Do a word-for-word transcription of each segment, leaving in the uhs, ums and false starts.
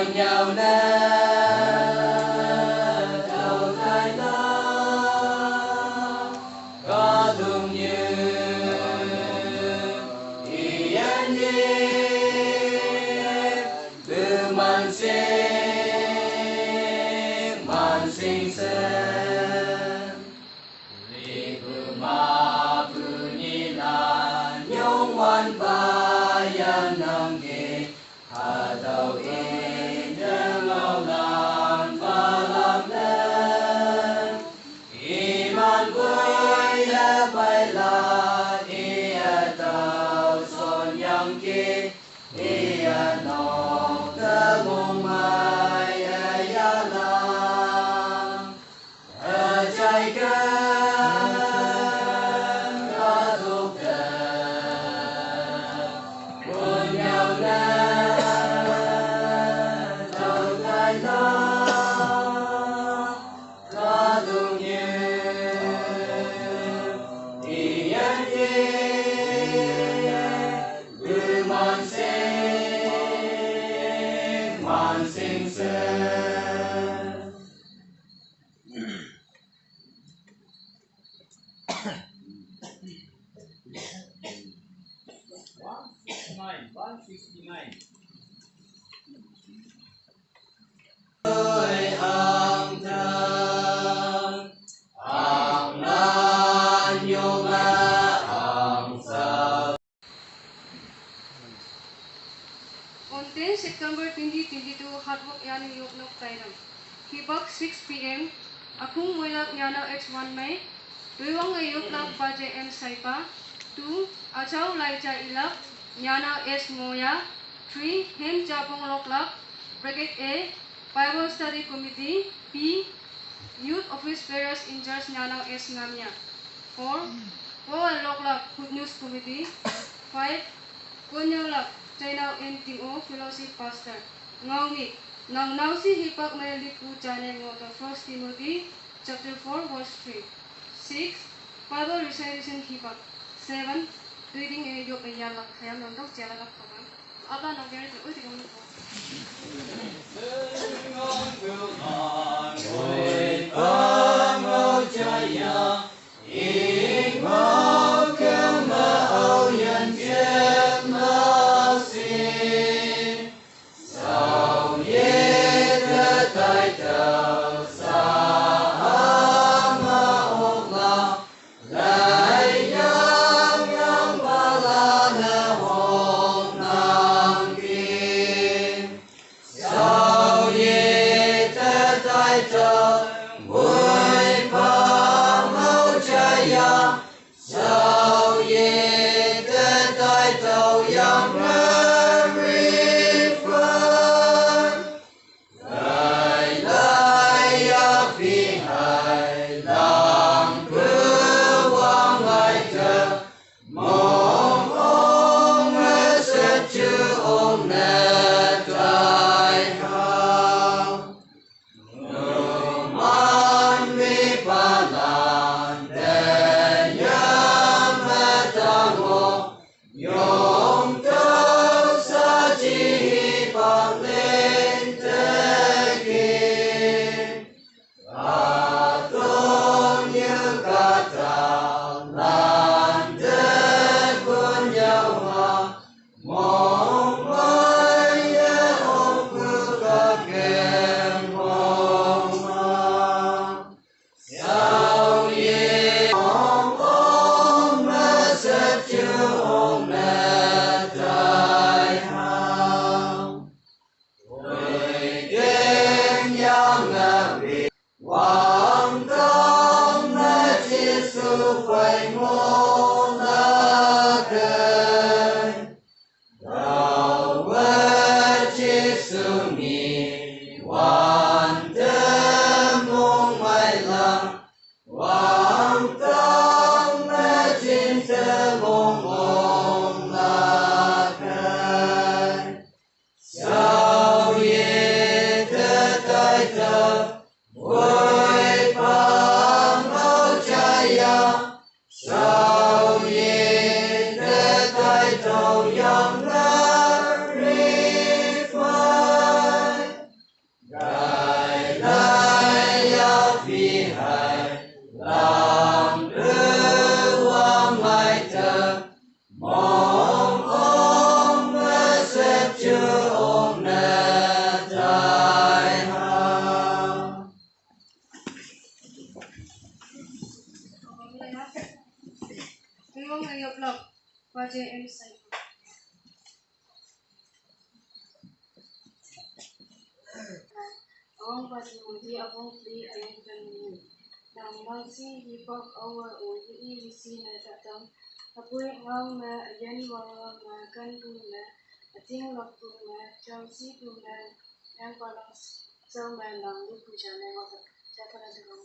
Nyaw na tau tai la, ka dung yu i yan ye, bu man sing, man sing se. Li bu ma bu ni la nyong wan ba yan nang ke. Hatau in dengau lam falam le, iman bui ya pai la, iya tau son yang ki, iya nok temung mai ya ya la. One six nine, one sixty-nine. Ôi ang thơ, ang lan yô ma ang sa. On ten September twenty twenty-two, Hatwok Yaning Yopnok Tainam. Hibak six P M, Akung Moilak Nyanao H one Mei, Tuiwang Yoplak Baje M Saipa, two, Achau Laija Ilak, Nyanao S Moya, three, Hem Jabong Loklak, bracket A, Bible Study Committee, B, Youth Office Bearers in Charge Nyanao S Ngamia. Four, Paul and Loklak Good News Committee. Five, Konyaolak Chainao N Ting O, Fellowship Pastor. Ngaomi, nang naosi hipak mai lipu jane ngo to First Timothy chapter four verse three. Six, Bible recitation hipak. Seven, reading e yok e yalak hayam nontok jala lak pakang. Apa no gere te uti kong ko. Timothy abung pli ayang kan ni. Nang nang si hipok awa o yi i si na tatang. Apoi ngau na ayan wala na kan tu na ating lok tu na chang si tu na yang palang sau na nang lu pu jane wata. Jata na jang.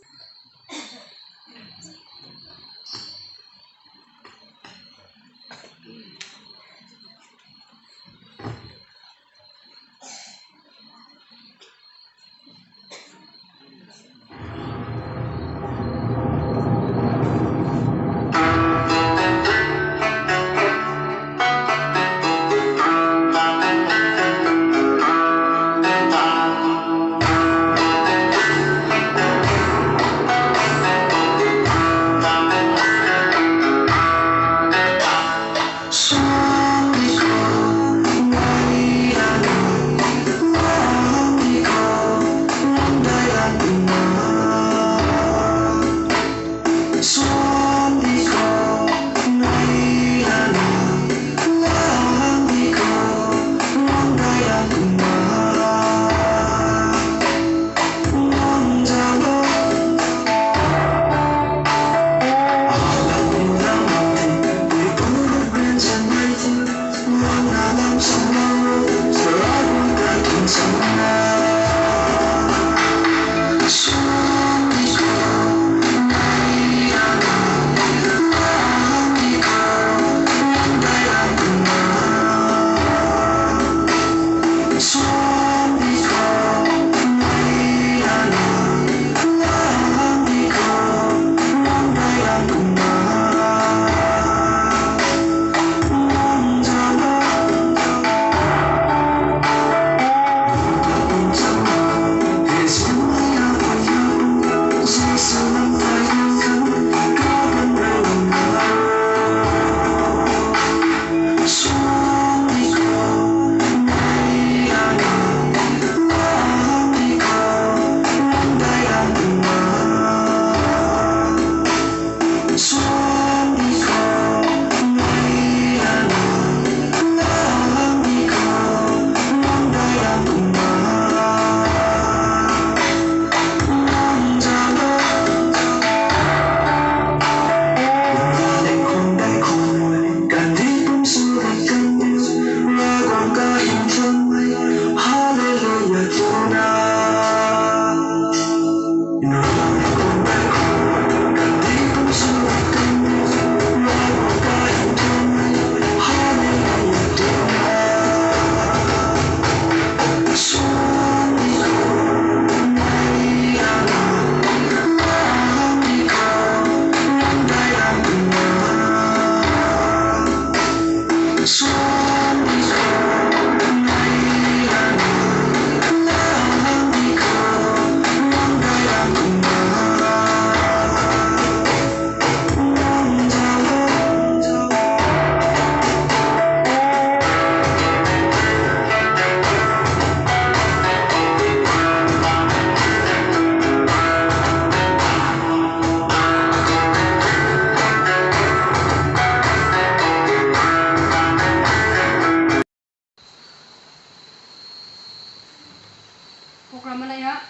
Program malaya,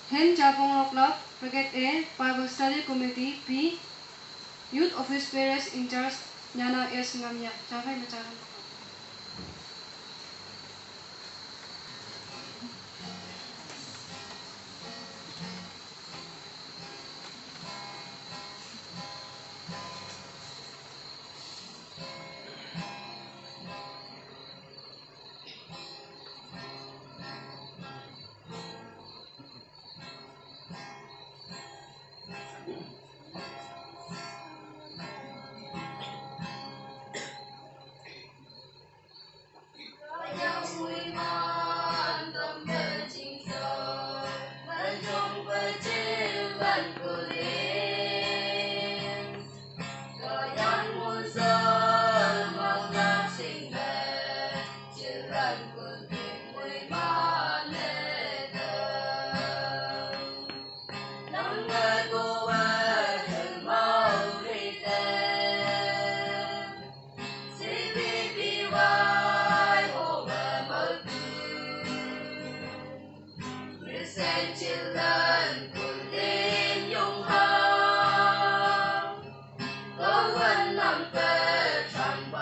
Hen Japong Loklap, Brigade A, Bible Study Committee, P, Youth Office Bearers in Charge, Nyana S Ngamya, Japai Macharan. Children, put in your heart. Go and number Trump.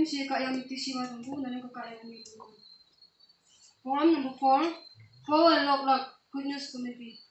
Siya ka yang miti siwa tunggu, nani ka ka yang miti. Forum number four, Forward Lok Lok, Good News Committee.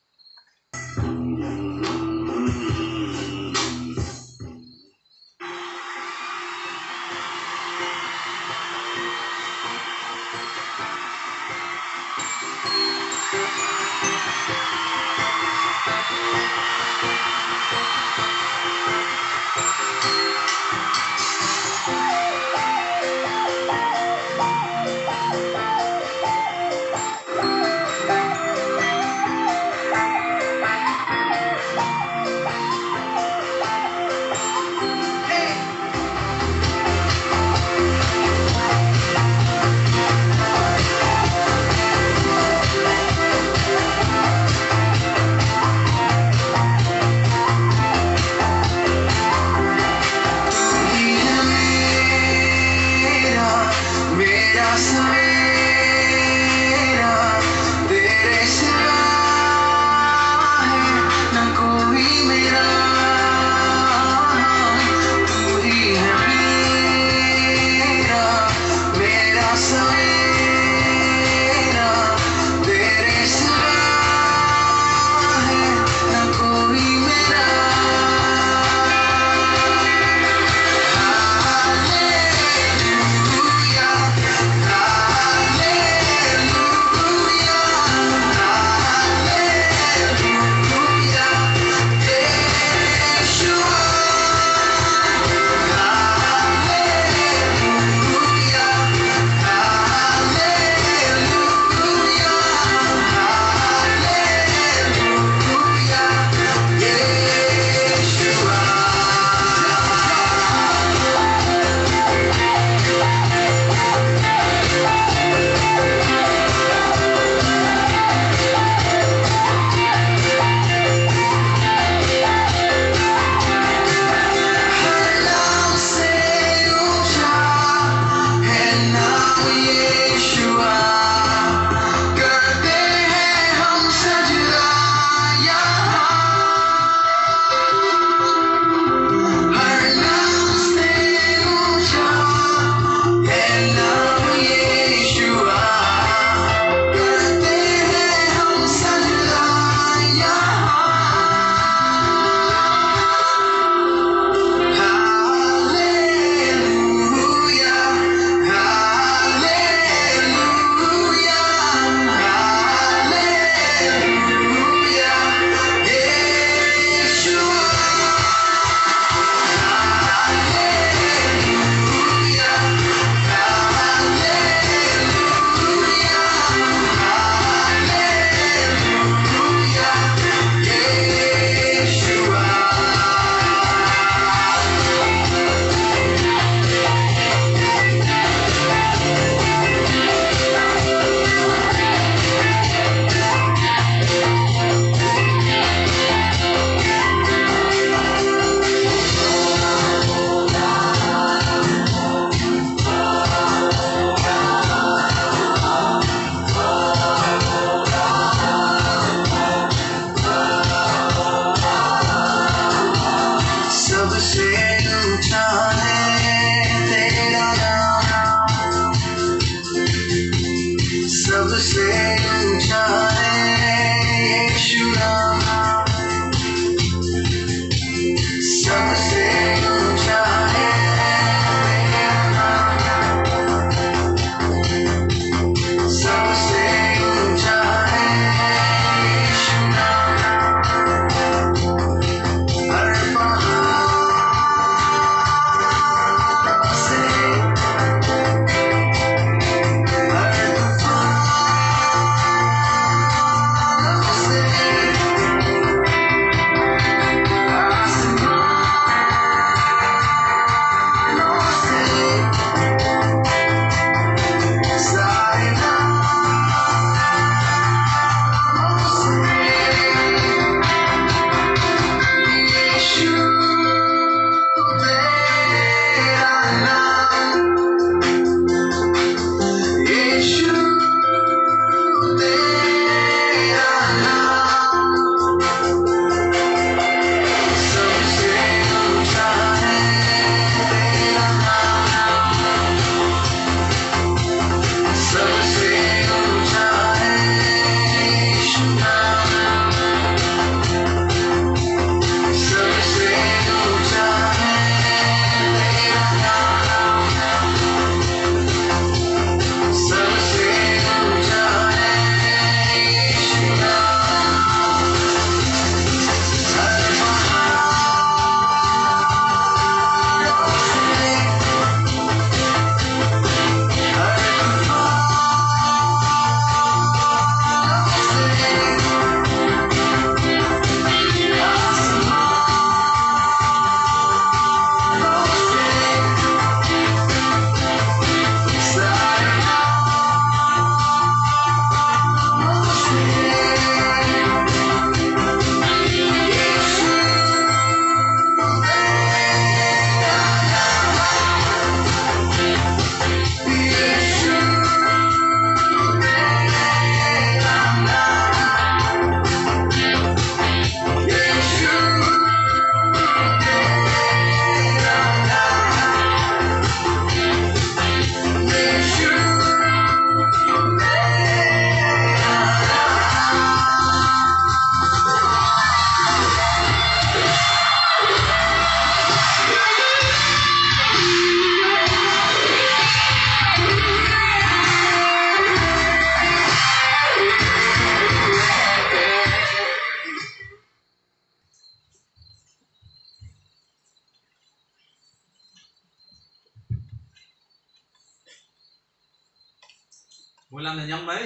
Moilan ne nyang mai.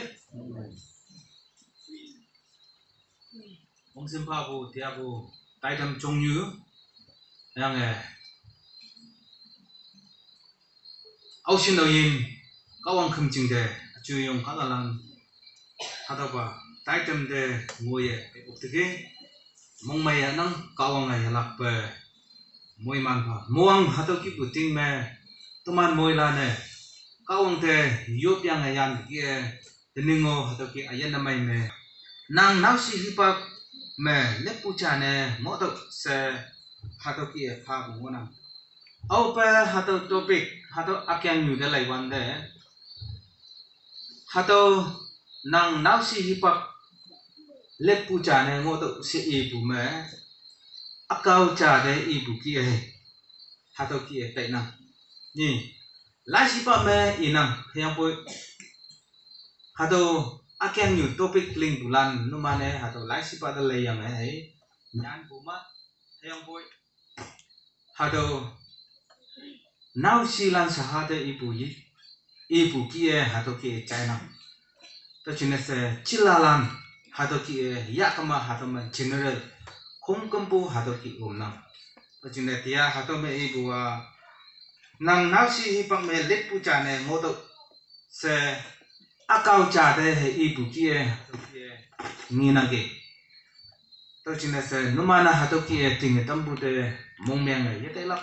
Ong sim pha pu, tia pu, tai tam chong yu. Yang eh. Au sin au yin, Kahwang kham ching de, achu yong ka la lan. Hatau pa, tai tam de, ngoi ye, uk te ke. Mong mai ya nang, Kahwang ai ya lak pe. Moi man pha. Moang hatau ki pu ting me. Tuman moi la ne. Kahwang te, yop yang ai yan ki e. Tening o hatau ki ayan na mai me. Nang nau si hipak me, lek pu cha ne, mo tau se, hatau ki e pha pu mo nang. Au pe hatau topic, hatau akyang nyu de lai wan de. Hatau nang nau si hipak lek pu cha ne ngo tau se i pu me. Akau cha de i pu ki e. Hatau ki e tai nang. Ni. Lai si pa me i nang. Yang poi. Hatau akyang nyu topic ling bulan. Nu ma ne hatau lai si pa de lai yang e. Nyan pu ma. Yang poi. Hatau nau si lan sa hatau i pu yi. I pu ki e hatau ki e chai nang. Tau chine se chila lan. Hatau ki e ya kama hatau ma general. Khum kum pu hatau ki um nang. Tau chine tia hatau me i pu wa. Nang nau si hipak me lek pu cha ne ngo tau. Se akau cha de he i pu ki e. Hatau ki e. Ngi nang ki. Tau chine se, nu ma na hatau ki e ting e tam pu te mong miang e ye te lak.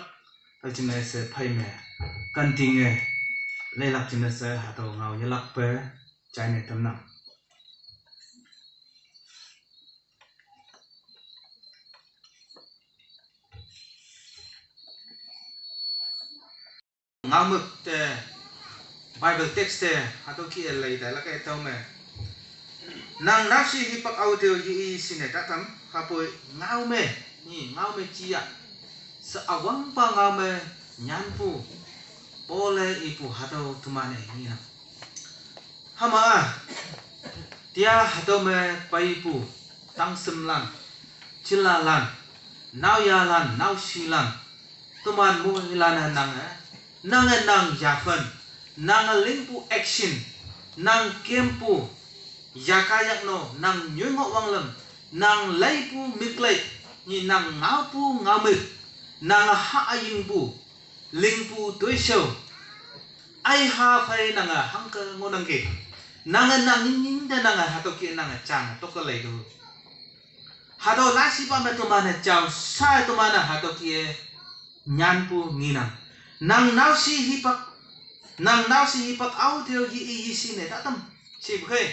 Tau chine se, phai me. Kan ting e. Lai lak chine se, hatau ngau ye lak pe. Chai ne tam nang. Ngau muk te Bible text te hatau ki e lai tai lak e tau me. Nang nau si hipak au teo yi i si ne ta tam hapoi ngau me. Ni ngau me chi ya. Sa awang pa ngau me nyan pu. Pole i pu hatau tuman e ni na. Hama a. Tia hatau me pai pu. Tang sim lan. Chila lan. Nau ya lan. Nau si lan. Tuman mu hilan nang e. Nang e nang ya fan. Nang e ling pu action. Nang kem pu. Ya ka yak no. Nang nyu ngo wang lem. Nang lai pu mik lai. Ni nang ngau pu ngau mik. Nang ha a ying pu. Ling pu tui show. Ai ha phai nang e hang ke ngo nang ke. Nang e nang ning ning de nang e hatau ki nang e chang tok ke lai du. Hatau la si pa me tuman e chau sa tuman e hatau ki e nyan pu ngi nang. Nang nau si hipak. Nang nau si hipak au teo hi i yi si ne ta tam. Si bu khe.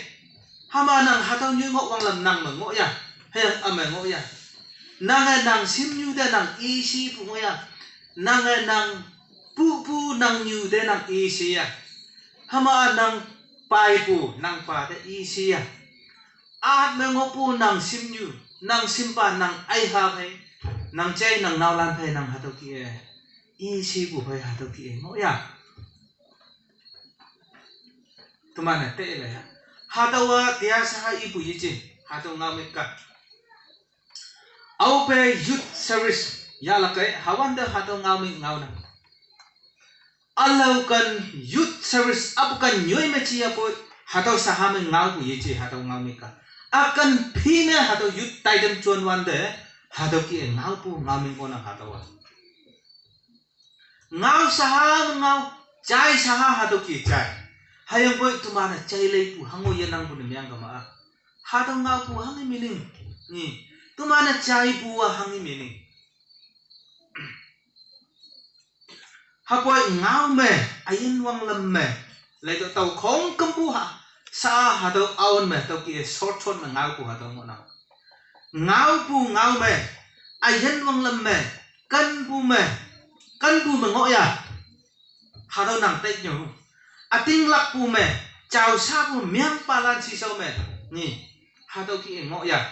Hama nang hatau nyu ngo wang lam nang me ngo ya. He a me ngo ya. Nang e nang sim nyu de nang i si pu ngo ya. Nang e nang pu pu nang nyu de nang i si ya. Hama nang pai pu nang pa de i si ya. At me ngo pu nang sim nyu, nang sim pa nang ai ha phai, nang chai nang nau lan phai nang hatau ki e. I si pu phai hatau ki e ngo ya. Tuman e te le ha. Hatau wa tia sa ha i pu yi chi, hatau ngau me ka. Au pe youth service ya lak e, hawan de hatau ngau me ngau na. Alau kan youth service apu kan nyoi me chi apu hatau sa ha me ngau pu ye chi hatau ngau me ka. Akan phi me hatau youth tai dem chuan wan de hatau ki e ngau pu ngau me ko na hatau wa. Ngau sa ha me ngau chai sa ha hatau ki chai. Hayang poi tuman e chai lei pu hango ye nang pu ne miang kama a. Hatau ngau pu hangi meaning. Ni. Tuman e chai pu wa hangi meaning. Hapoi ngau me, ayin wang lam me. Lai to tau khong kum pu ha. Sa hatau aun me, tau ki e short short me ngau pu hatau ngo na. Ngau pu ngau me, ayin wang lam me, kan pu me, kan pu me ngo ya. Hatau nang tai nyu. Ating lak pu me, chau sa pu miang pa lan si sau me. Ni, hatau ki e ngo ya.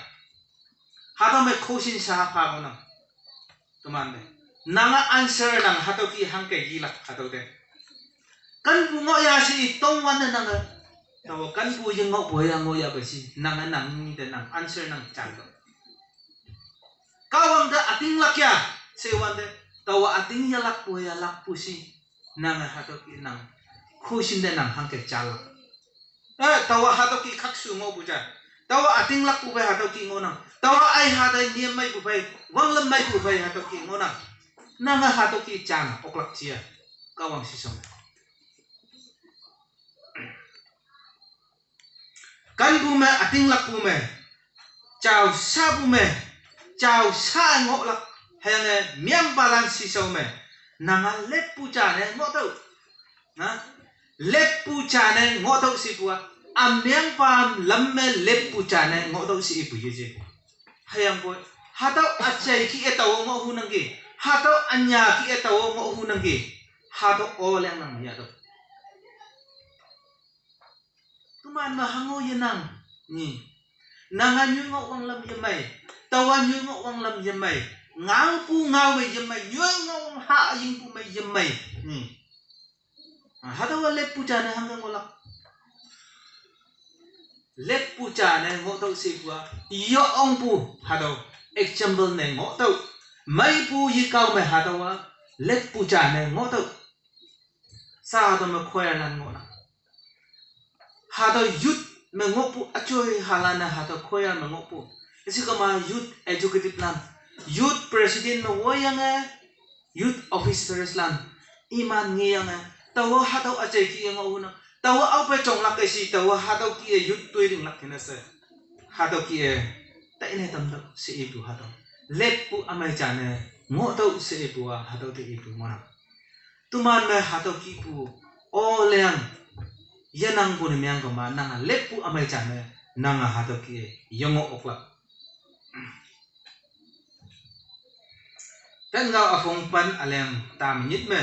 Hatau me question sa ha pha ngo nang. Tuman de. Nang a answer nang hatau ki hang ke yi lak hatau de. Kan pu ngo ya si tong wan na nang a. Tau kan pu ying ngo pu ya ngo ya ba si. Nang a nang ni de nang answer nang chan do. Kahwang de ating lak ya. Se wan de. Tau ating ya lak pu ya lak pu si. Nang a hatau ki nang. Question de nang hang ke chal lak. Eh, taowa hatüo kih khakshu ngohpu ja. Taowa ütinglakpu phei hatüo kih ngohnang. Taowa ai hatüo nyem meipu phei, wanglam meipu phei hatüo kih ngohnang. Nange hatüo kih jan oklak jia. Kahwang shishao me, kanpu me, ütinglakpu me, jao shapu me, jao sha ngohlak, hüyange mengpalan shishao me, nange leppu jane ngohtüoh. Na, leppu jane ngohtüoh shepu-a, ümengpa lam me leppu jane ngohtüoh she ipu yeje. Hüyangpoi, hatüo üjai kih-e taowe ngohhunangki, hatüo ünya kih-e taowe ngohhunangki, hatüo o lengnang yahtüoh. Teman me hango yenang, ni. Nange nyoi ngoh wanglam yemei, taowa nyoi ngoh wanglam yemei, ngaopu ngao me yemei, nyoi ngoh wang ha yingpu me yemei, ni. Ah, hatüowa leppu jane hangke ngohlak. Leppu jane ngohtüoh shepu-a, yongpu hatüo example ne ngohtüoh. Meipu yekao me hatüowa leppu jane ngohtüoh. Sha hatüo me choirlan ngohnang. Hatüo youth me ngohpu üjoi halan-e hatüo choir me ngohpu. Isikema youth executive lan, youth president me woiyange, youth officers lan, iman ngeyange, taowa hatüo üjai kih-e ngohhunang. Taowa aope jonglak kei shi, taowa hatüo kih-e youth toi linglak kene she. Hatüo kih-e, taine tamtüoh she ipu hatüo. Leppu ümei jane ngohtüoh she ipu-a hatüo te ipu ngohnang. Teman me hatüo kihpu o leng yenangpu ne mengkema nange leppu ümei jane nange hatüo kih-e yengoh oklak. Tengao üpong pen üleng tamenyit me,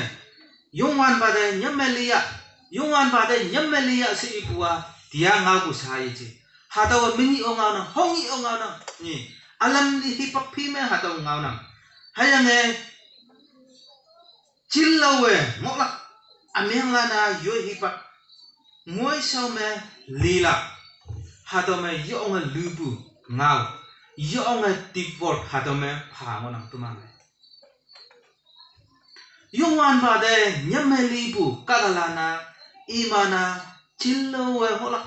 Youngwanpa te nyam me liya, Youngwanpa te nyam me liya she ipu-a, tia ngaopu sha yeje. Hatüowa mini-o ngaonang, hongi-o ngaonang, ni. Ülam li hipak phi me hatüo ngaonang. Hüyange, jinlaowe ngohlak, ümenglan-a yoi hipak, ngoishao me lilak, hatüo me yonge lupu ngao, yonge deep word hatüo me pha ngohnang teman me. Youngwanpa te nyam me lipu kahtalan-a, iman-a, jinlaowe ngohlak.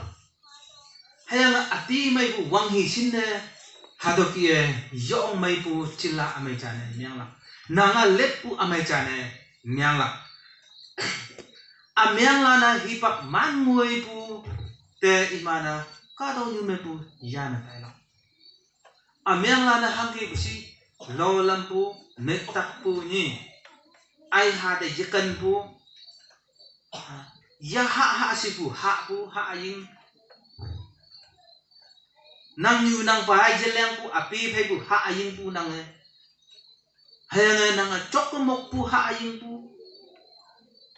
Hüyange üti meipu wanghi shinne, hatüo kih-e yong meipu jinla ümei jane menglak. Nange leppu ümei jane menglak. Ümenglan-a hipak man ngoipu te iman-a kahtoknyu mepu yane tailak. Ümenglan-a hangkipu shi, lolampu, mektakpu ni, aiha te yekenpu, yaha ha shepu, hahpu, haying. Nangnyu nangpa yelengpu, üpe pheipu, hayingpu nange. Hüyange nange jokmokpu, hayingpu.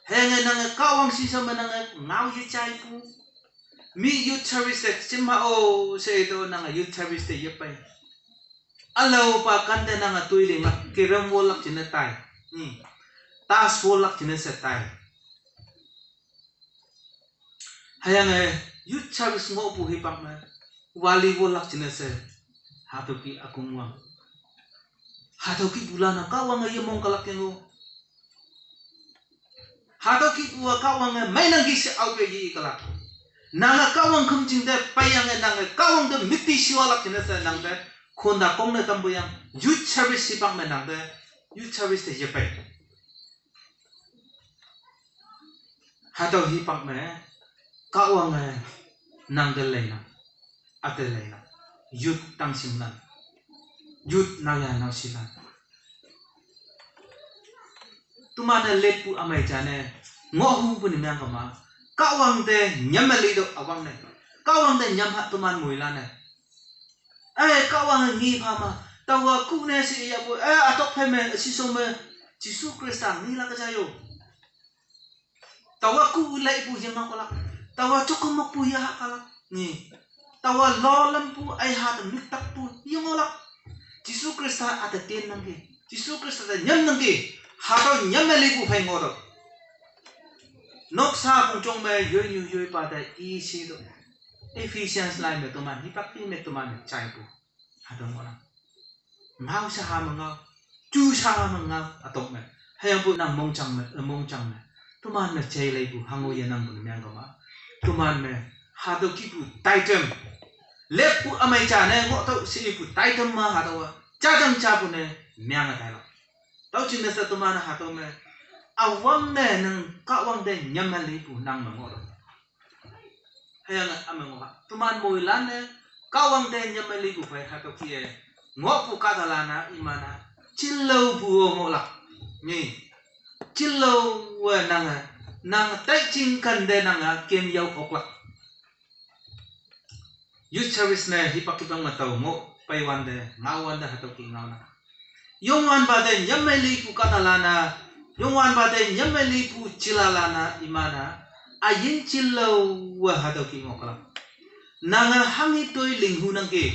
Hüyange nange Kahwang shishao me nange ngao yejaipu. Mi youth service te shim ha-o she ito nange youth service te yepei. Ülaopa kante nange toi linglak, carrom wolak jingne tai. Hmm. Tas wolak jingne she tai. Hüyange youth service ngohpu hipak me, volleyball lak jingne she, hatüo kih ükongwang. Hatüo kihpulan-a Kahwange yemong kalak yango. Hatüo kihpu-a Kahwange meinangki she aope ye kalak. Nange Kahwang khümjing te peiyange nange Kahwang te müktishiwalak jingne she nangte khonta kongne tampu yang youth service hipak me nangte youth service te yepei. Hatüo hipak me, Kahwange nangte leinang, üte leinang, youth tangshimlan, youth naoya naoshilan. Teman-e leppu ümei jane, ngohhupu ne mengkema, Kahwang te nyam me litüoh üwangne, Kahwang te nyam ha teman moilan-e. Eh, Kahwange ngi pha ma, taowa kuhne she yahpu, eh, ütok phei me, shishao me, Jesu Khrista ngilak ja yo. Taowa kuh leipu yengaoklak, taowa jokmokpu yahahlak, ni. Taowa lolampu, aiha te müktakpu yengaolak. Jesu Khrista üte tennangki, Jesu Khrista te nyamnangki, hatüo nyam me lipu phei ngohtüoh. Noksa pongjong me yoinyu yoipa te i shetüoh. Ephesians lai me toman, hipak i me toman jaipu. Hatüo ngohnang. Ngao shaha me ngao, ju shaha me ngao, ütok me. Hüyangpu nang mongjang me, eh, mongjang me. Toman me jai leipu, hango yenangpu ne mengkema. Toman me, Hatüo kihpu taitam. Leppu ümei ja ne ngohtüoh she ipu taitam me hatüowa jajang japu ne menge tailak. Tüo jingne she teman-e hatüo me üwangne nang Kahwang te nyamme lipu nang me ngohtüoh. Hüyange üme ngoh ha, teman moilan-e Kahwang te nyamme lipu phei hatüo kih-e ngohpu kahtalan-a iman-a jinlaopu-o ngohlak. Ni, jinlaowe nange, nang taiching kante nange kem yao oklak. Youth service me hipak kipang me tao ngoh peiwante, ngaowante hatüo kih ngaonang. Youngwanpa te nyamme lipu kahtalan-a, Youngwanpa te nyamme lipu jilalan-a iman-a üyin jinlaowe hatüo kih ngoh kalak. Nange hanghi toi linghu nangki,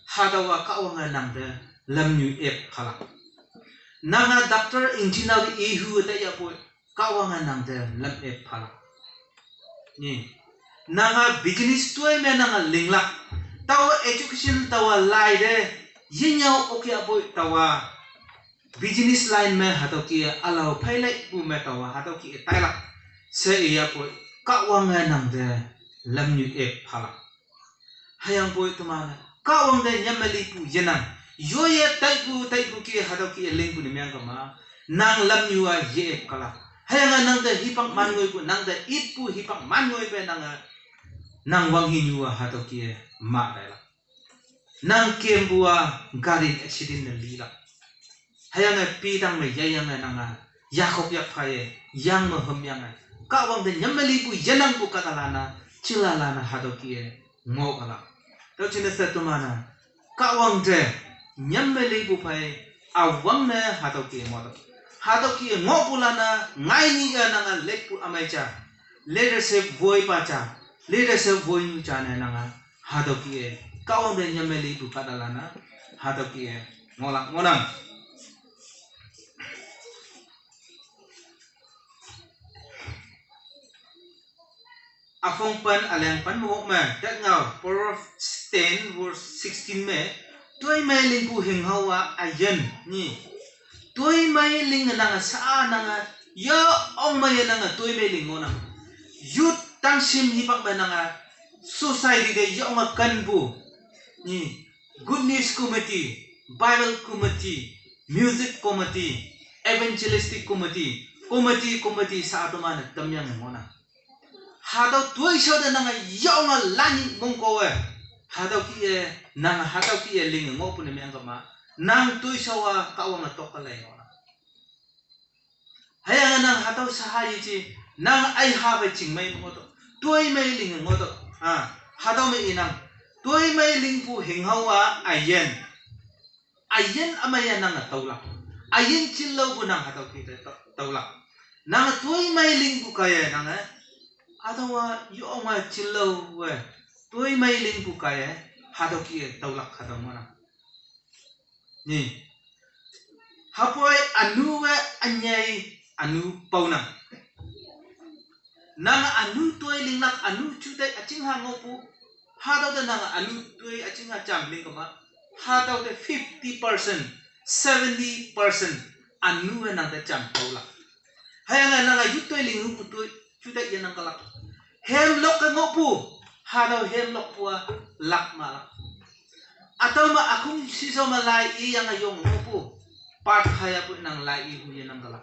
hatüowa Kahwange nang te lamnyu ep phalak. Nange doctor, engineer ihu te yapoi, Kahwange nang te lam ep phalak. Ni, nange business toi me nange linglak. Taowa education taowa lai te, yinyao okyapoi taowa business line me hatüo kih-e ülao pheilaipu me taowa hatüo kih-e tailak she iyapoi, Kahwange nang te lamnyu ep phalak. Hüyangpoi teman-e Kahwang te nyamme lipu yenang. Yoiye taipu taipu kih hatüo kih-e lingpu ne meng kama, nang lamnyu-a ye-ep kalak. Hüyange nang te hipak man ngoipu, nang te itpu hipak man ngoi pe nange, nang wanghinyu-a hatüo kih-e mah tailak. Nang kempu-a gari accident ne lilak. Hüyange pitang me yaiyange nange, yakhok yak phaiye, yang me hümyange, Kahwang te nyamme lipu yenangpu kahtalan-a, jilalan-a hatüo kih-e ngoh kalak. Tüo jingne she teman-a Kahwang te nyamme lipu phei üwangne hatüo kih-e ngohtüoh. Hatüo kih-e ngohpulan-a ngaini-e nange leppu ümei ja, leadership woipa ja, leadership woinyu ja ne nange hatüo kih-e, Kahwang te nyamme lipu kahtalan-a hatüo kih-e ngohlak ngohnang. Üpong pen üleng pen me wok me, tat ngao, Proverbs ten verse sixteen me, toimei lingpu hinghaowa üyin, ni. Toimei ling nange sa nange, ya ongmei nange toimei ling ngohnang. Youth tangshim hipak me nange, society te yonge kenpu, ni, Good News Committee, Bible Committee, Music Committee, Evangelistic Committee, committee, committee sa teman-e tamyange ngohnang. Hatüo toishao te nange yonge lanyi mongko-e, hatüo kih-e, nange hatüo kih-e linge ngohpu ne meng kama, nang toishao-a Kahwange tok-e lei ngohnang. Hüyange nang hatüo saha yeji, nang aiha pei chingmei ngohtüoh, toimei linge ngohtüoh. A, hatüo me inang, toimei lingpu hinghaowa üyin. Üyin ümeiye nange taolak. Üyin jinlaopu nang hatüo kih te tao-, taolak. Nange toimei lingpu kaiye nange, hatüowa yonge jinlaowe, toimei lingpu kaiye, hatüo kih-e taolak hatüo ngohnang. Ni. Hüpoi ünu-e ünyei ünu paonang. Nang ünu toi linglak, ünu jutai üjingha ngohpu, hatüo te nang ünu toi üjingha jam ling kama, hatüo te fifty percent, seventy percent ünu-e nang te jam paolak. Hüyange nange youth toi linghupu toi jutai yenang kalak. Hemlok-e ngohpu, hatüo hemlokpu-a lak malak. Ütüo me ükhong shishao me lai iyange yong ngohpu, part hayapoi nang lai ihu yenang kalak.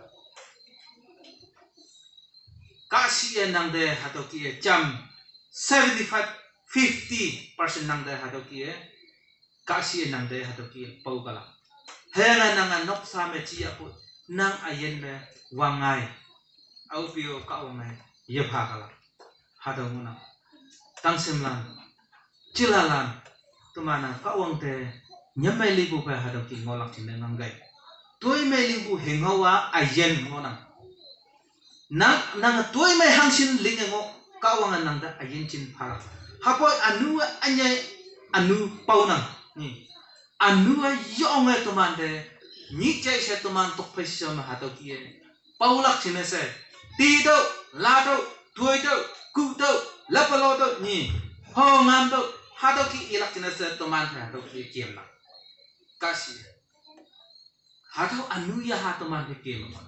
Kahshih-e nang te hatüo kih-e jam seventy-five, fifty percent nang te hatüo kih-e, kahshih-e nang te hatüo kih-e pao kalak. Hüyange nange noksa me jiyapoi, nang üyin me wangngai, aope-o Kahwange yepha kalak. Hatüo ngohnang. Tangshimlan, jilalan, teman-a Kahwang te nyammei lipu pe hatüo kih ngohlak jingne ngangkei. Toimei lingpu hinghaowa üyin ngohnang. Nang, nang toimei hangshin linge ngoh, Kahwange nang te üyin jin phalak. Hüpoi ünu-e ünyei ünu paonang. Ni. Ünu-e yonge teman te, nyih jai she teman tokphei she me hatüo kih-e paolak jingne she, titüoh, latüoh, toitüoh, kuhtüoh, lapalotüoh, ni, honghamtüoh, hatüo kih ilak jingne she teman te hatüo kih kemlak. Kahshih. Hatüo ünu yaha teman te kemlak.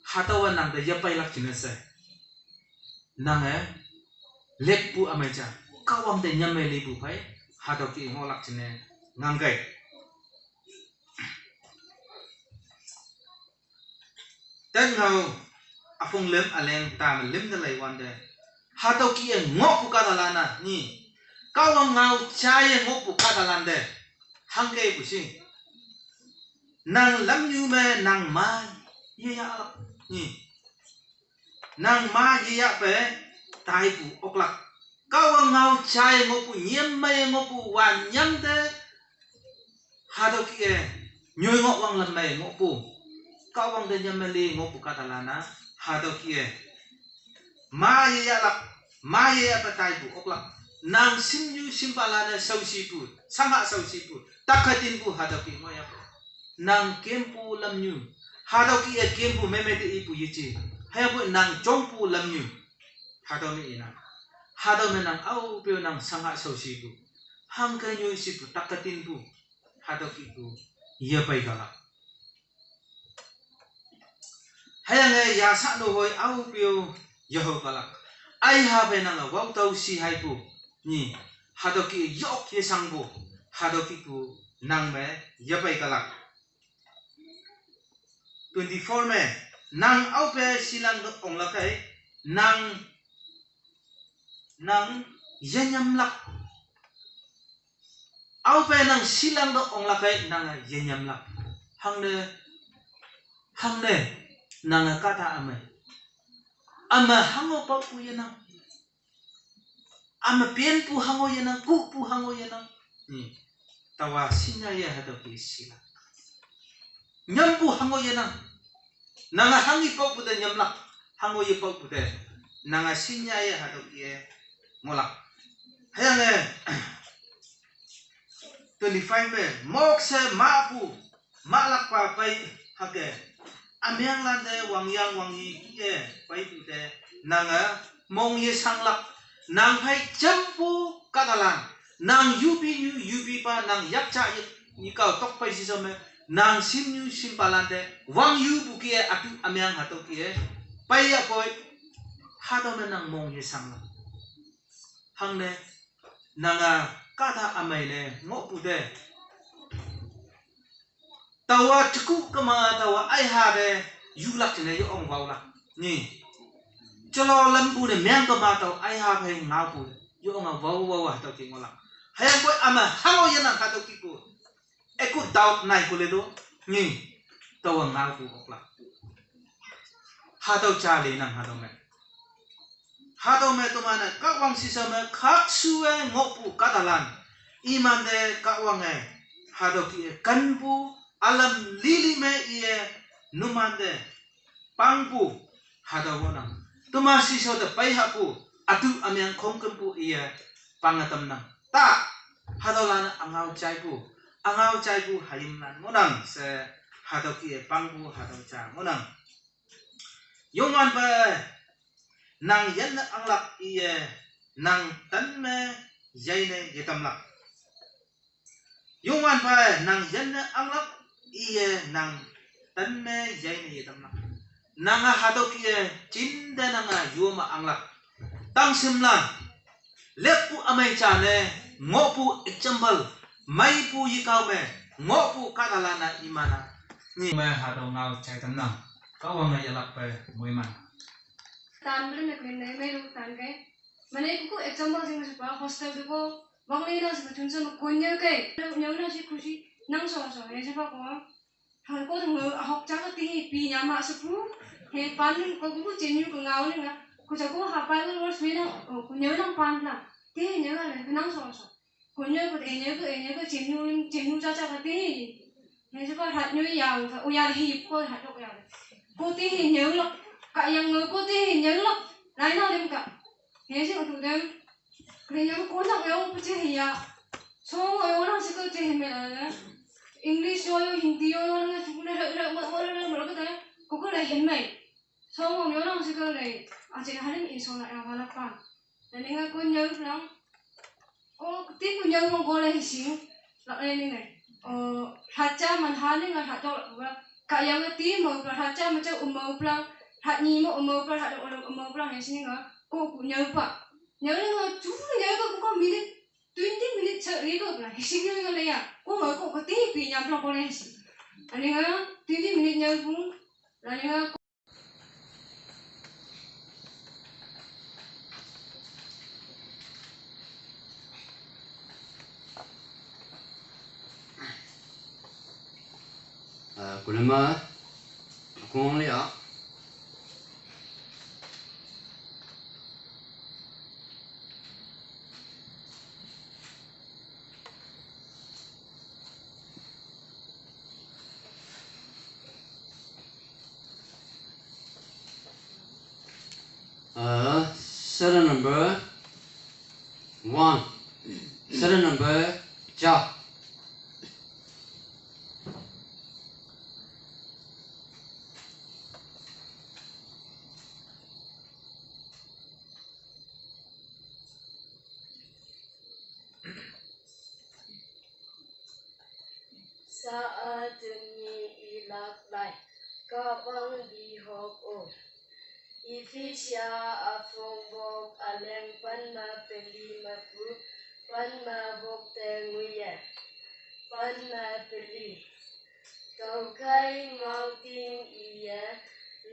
Hatüowa nang te yepeilak jingne she, nange Leppu amai ja. Kahwang te nyam me lepu phei. Hatüo kih ngohlak jingne ngangkai. Ten ngao üpong lüm üleng ta me lüm te lei wante. Hatüo kih-e ngohpu kahtalan-a ni. Kahwang ngao jaiye ngohpu kahtalan te. Hangke pu shi. Nang lamnyu me nang ma yeyahlak ni. Nang ma yeyahpe taipu oklak. Kahwang ngao jaiye ngohpu, nyam meiye ngohpu, wanyang te. Hatüo kih-e, nyoi ngoh wanglam mei ngohpu. Kahwang te nyam me le ngohpu kahtalan-a. Hatüo kih-e. Ma yeyahlak, ma yeyahpe taipu oklak. Nang shimnyu shimpalan-e shaoshipu, shangha shaoshipu, takhatinpu hatüo kih ngohyahpu. Nang kempu lamnyu, hatüo kih-e kempu mei mei te ipu yeje. Hüyangpoi nang jongpu lamnyu, hatüo me inang. Hatüo me nang aope-o nang shangha shaoshipu. Hangke nyoi shipu, takhatinpu, hatüo kihpu, yepei kalak. Hüyange yasha no hoi aope-o yeho kalak. Aiha phei nange waotüo shi haipu. Ni, hatüo kih yok yeshangpu. Hatüo kihpu nang me yepei kalak. Twenty-four me, nang aope shilang te onglak ei, nang, nang yenyamlak. Aope nang shilang te onglak ei, nange yenyamlak. Hangne, hangne, nange kahta ümei. Üme hango paopu yenang. Üme penpu hango yenang, kuhpu hango yenang. Ni, taowa shinyaye hatüo kih shilak. Nyampu hango yenang. Nange hanghe paopu te nyamlak, hango yepaopu te. Nange shinyaye hatüo kih-e ngohlak. Hüyange, twenty-five me, mok she mahpu, mahlakpa pei hüke. Ümenglan te wangyang wangyi kih-e peipu te. Nange mong yeshanglak, nang phei jampu kahtalan. Nang yupi nyu, yupipa, nang yakja ye, nyikao tokphei shishao me, nang shimnyu shimpalan te, wangyupu kih-e, ütu ümeng hatüo kih-e, peiyahpoi, hatüo me nang mong yeshanglak. Hangne, nange kahta ümei ne ngohpu te. Taowa jeku kema taowa aiha te yulak jingne yong waolak. Ni, jelo lampu ne meng kema tao aiha phei ngaopu, yonge wao wao hatüo kih ngohlak. Hüyangpoi üme hango yenang hatüo kihpu. Eku tao nai kule to. Ni, taowa ngaopu oklak. Hatüo ja lenang hatüo me. Hatüo me teman-e Kahwang shisha me khakshu-e ngohpu kahtalan. Imante Kahwange hatüo kih-e kenpu ülam lili me iye numante pangpu hatüo ngohnang. Teman shisha te peihahpu ütu ümeng khongkümpu iye pange tamnang. Ta, hatüolan-e üngao jaipu, üngao jaipu hayimlan ngohnang she hatüo kih-e pangpu hatüo ja ngohnang. Youngwanpa nang yinne anglak iye nang ten me yeine yetamlak. Youngwanpa nang yinne anglak iye nang ten me yeine yetamlak. Nange hatüo kih-e jinte nange yome anglak. Tangshimlan, leppu ümei ja ne ngohpu example, meipu yikao me ngohpu kahtalan-a iman-a. Ni me hatüo ngao jai tamnang. Kahwange yelakpe moiman. Tan ble me koi ne mei lu tan ke. Mane kuku example jing shepa hostel te ko, wangle na shepa chunse me konnyüo ke, nyüo na shi kushi, nang sho sho, ye shepa ko. Hanko te ngao ahok ja ke ti hi pi nya ma shepu. He pan ko kuku chenyu ko ngao ne nga. Ko ja ko ha Bible verse me na, o, konnyüo nang pan la. Ti hi nyüo le, nang sho sho. Konnyüo ko, ennyüo ko, ennyüo ko, chenyu, chenyu ja ja ke ti hi. He shepa hatnyu yang ka, o ya hi ko hatnyu yang. Ko ti hi nyüolak, kahyang ngao ko ti hi nyüolak, lainang lim ka. He she utu dem. Kri nyüo ko nak yong pu che hi ya. Song yong nang she ko che hi me la. English yo yo, Hindi yo yo, nang che ko na, na, na, na, na, na, na, na, ko ko la hi me. Song yong nang she ko le. A che halim in song la ya wala pa. Na ninga konnyüo lang. Ko ti konnyüo mong ko le hi sing. La le ninga. O, hacha man ha ninga hato la. Kahyang ti mo pla hacha ma cha u mo pla. Hatnyi mo u mo pla, hat u mo pla, he sing ninga. Ko konnyüo pa. Nyau le nga chu nyau ko ko minute, twenty minute cha re ko na. Hisi nyau nga le ya. Ko nga ko ko te pi nyam pro ko le hisi. Ani nga twenty minute nyau ko. Ani nga Kulema, kung le a. Uh, serial number one. Serial number cha. Sa a tuni i lak lai, ka bang di hok o. Ephesia a phong bok a leng pan ma peli ma pu, pan ma bok te nguye. Pan ma peli. Taukai ngau ting iye,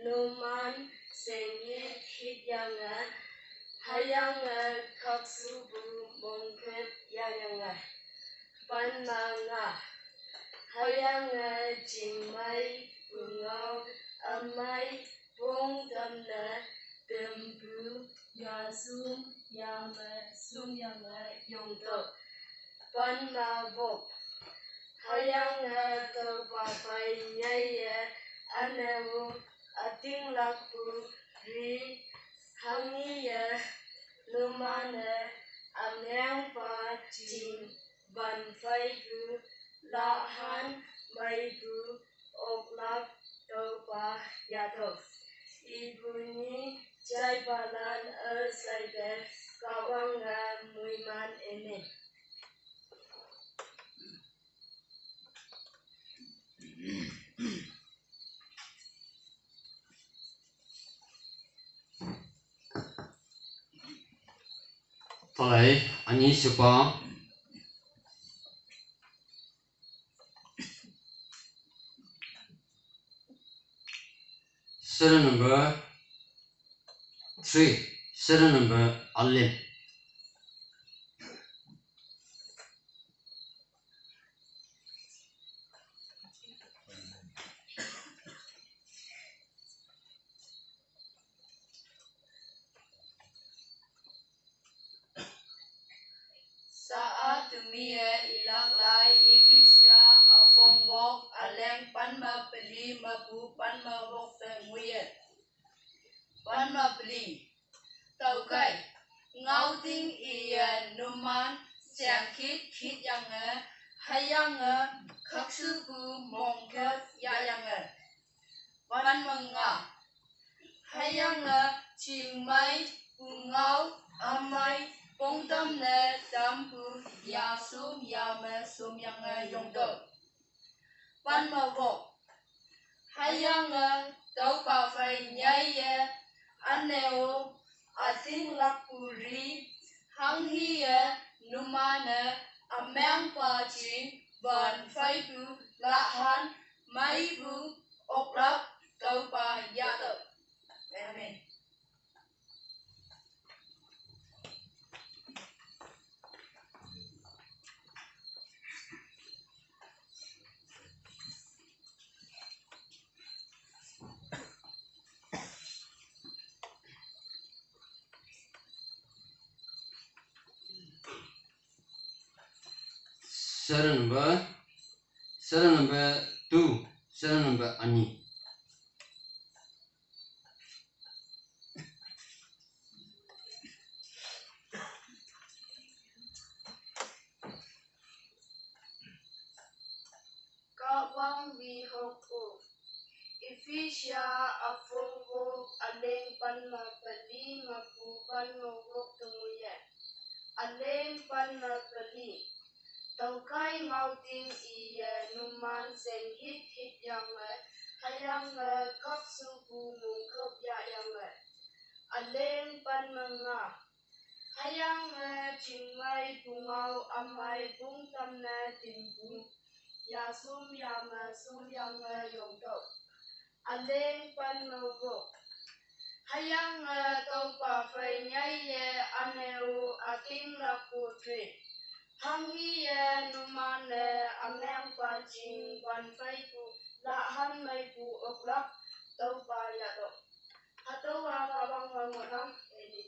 numan sengit hit yange, hayange kaksu bu mongket ya yange. Pan ma nga. Hayange jingmai pungau amai pung tamne tempu yasum yame sum yange yongtok. Pan ma bok. Hayange taupa pai nyaiye aneu ating lakpu ri hangiye numane ameng pa jing ban fai pu lahan mai pu oklak taupa yatok. Ibu ni jai balan er saite kawang nga muiman ene. Talai, ani supa. Serial number three, serial number alin. Sa a tumi e ilak lai Ephesia a phong bok a leng pan ma peli ma pu pan ma bok te nguye. Pan ma peli. Taukai. Ngau ting iye numan siang khit khit yange, hayange kaksu pu mongket ya yange. Pan ma nga. Hayange chingmai pungau amai pongtam ne tampu yasum yame sum yange yongtok. Pan ma bok. Hayange taupa fai nyaiye aneu ating lakpu ri hanghiye numane ameng pa jing ban fai pu lahan mai pu oklak taupa yatok. Amen. Serial number, serial number two, serial number ani. Kawang wi hok o. Ephesia a phong bok a leng pan ma peli ma pu pan ma bok te nguye. A leng pan ma peli. Taukai ngau ting iye numan seng hit hit yange, hayange kaksu pu mongkok ya yange. A leng pan ma nga. Hüyange chingmei pungao ümei pungtam ne tingpu, yasum yame sum yange yongtüoh. Üleng pen mepu. Hüyange tüopa phei nyaiye üneo ütinglakpu te. Hanghiye numan-e ümengpa ching wan pheipu lahan meipu oklak tüopa yatüoh. Hatüowa Kahwang me ngohnang, amen.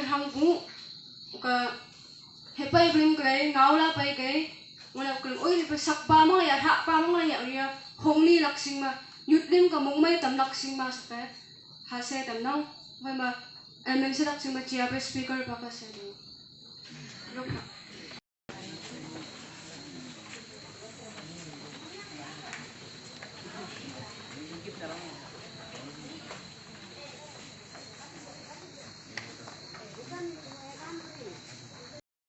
Hangpu, ka hepei bring kei, ngaola pei kei, ngona kring oi, pe sakpa mang ya, hakpa mang ya, ya, hongni laksing ma, yutlim ka mongmei tam laksing ma, sepe, hase tam nang, wema, M N C laksing ma, chia pe speaker pa ka se do. Lok.